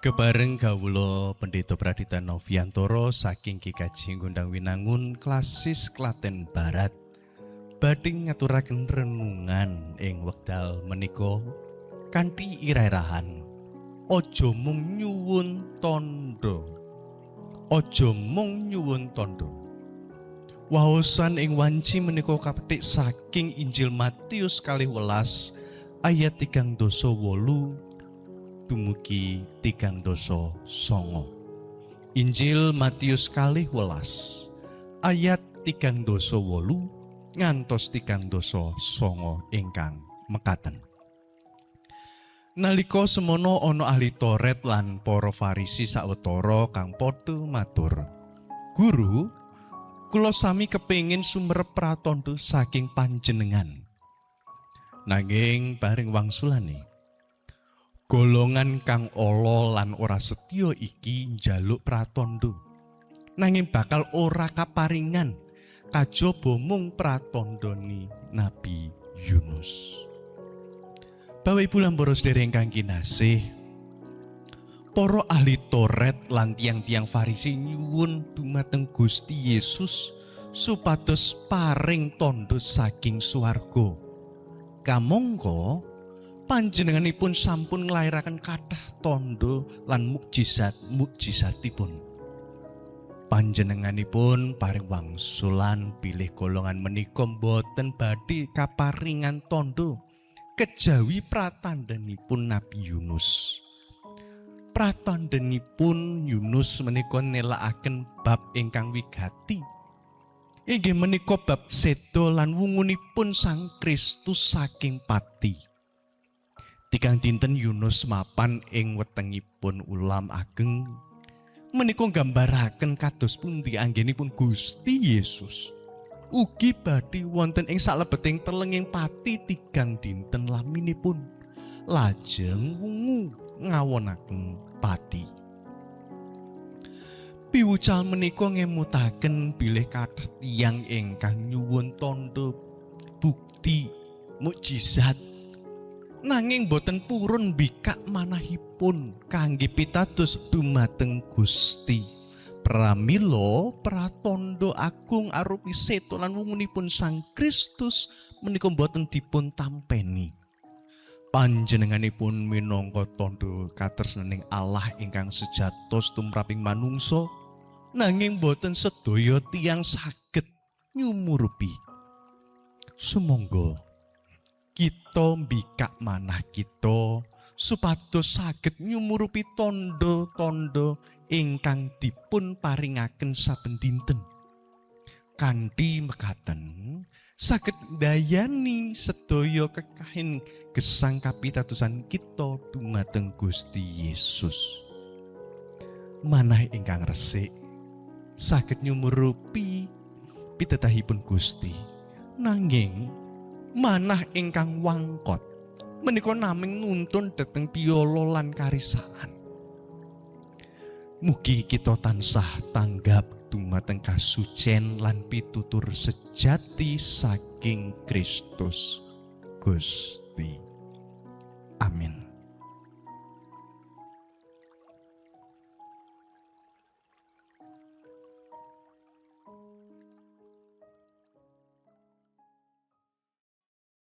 Kebareng kawula Pendeta Pradita Noviantoro saking GKJ Gondang Winangun Klasis Klaten Barat badhe ngaturaken renungan ing wekdal menika kanthi ira-irahan aja mung nyuwun tandha. Aja mung nyuwun tandha. Waosan ing wanci menika kapetik saking Injil Matius 12 ayat 38 dumugi 39. Injil Matius 12 ayat 38 ngantos 39 ingkang mekaten. Nalika semono ana ahli Taurat lan para Farisi sawetara kang padha matur, "Guru, kula sami kepengin sumerep pratandha saking panjenengan." Nanging bareng wangsulane, golongan kang ala lan ora setya iki njaluk pratandha, nanging bakal ora kaparingan kajaba mung pratandhane Nabi Yunus. Bapak Ibu lan para sedherek ingkang kinasih, para ahli Taurat lan tiang-tiang Farisi nyuwun dumateng Gusti Yesus supados paring tandha saking swarga. Kamangka panjenenganipun sampun nglairaken kathah tandha lan mukjizat-mukjizatipun. Panjenenganipun paring wangsulan bilih golongan menika boten badhe kaparingan tandha kejawi pratandhanipun Nabi Yunus. Pratandhanipun Yunus menika nelakaken bab ingkang wigati. Inggih menika bab seda lan wungunipun Sang Kristus saking pati. Tigang dinten Yunus mapan ing wetengipun ulam ageng menika nggambaraken kados pundi anggenipun Gusti Yesus ugi badhe wonten ing salebeting telenging pati tigang dinten laminipun, lajeng wungu ngawonaken pati. Piwucal menika ngemutaken bilih kathah tiyang ingkang nyuwun tandha, bukti, mukjizat, nanging boten purun mbikak manahipun kangge pitados dumateng Gusti. Pramila pratandha agung arupi seda lan wungunipun Sang Kristus menika boten dipun tampeni. Panjenenganipun minangka tandha katresnaning Allah ingkang sejatosipun tumraping manungsa, nanging boten sedaya tiyang saged nyumurupi. Sumangga kita mbikak manah kita supados saged nyumurupi tandha-tandha ingkang dipun paringaken saben dinten. Kanthi mekaten saged ndayani sedaya kekahin gesang kapitadosan kita dumateng Gusti Yesus. Manah ingkang resik saged nyumurupi pidedahipun Gusti. Nanging manah ingkang wangkot menika naming nuntun dhateng piolo lan karisaan. Mugi kita tansah tanggap dumateng kasucen lan pitutur sejati saking Kristus Gusti. Amin.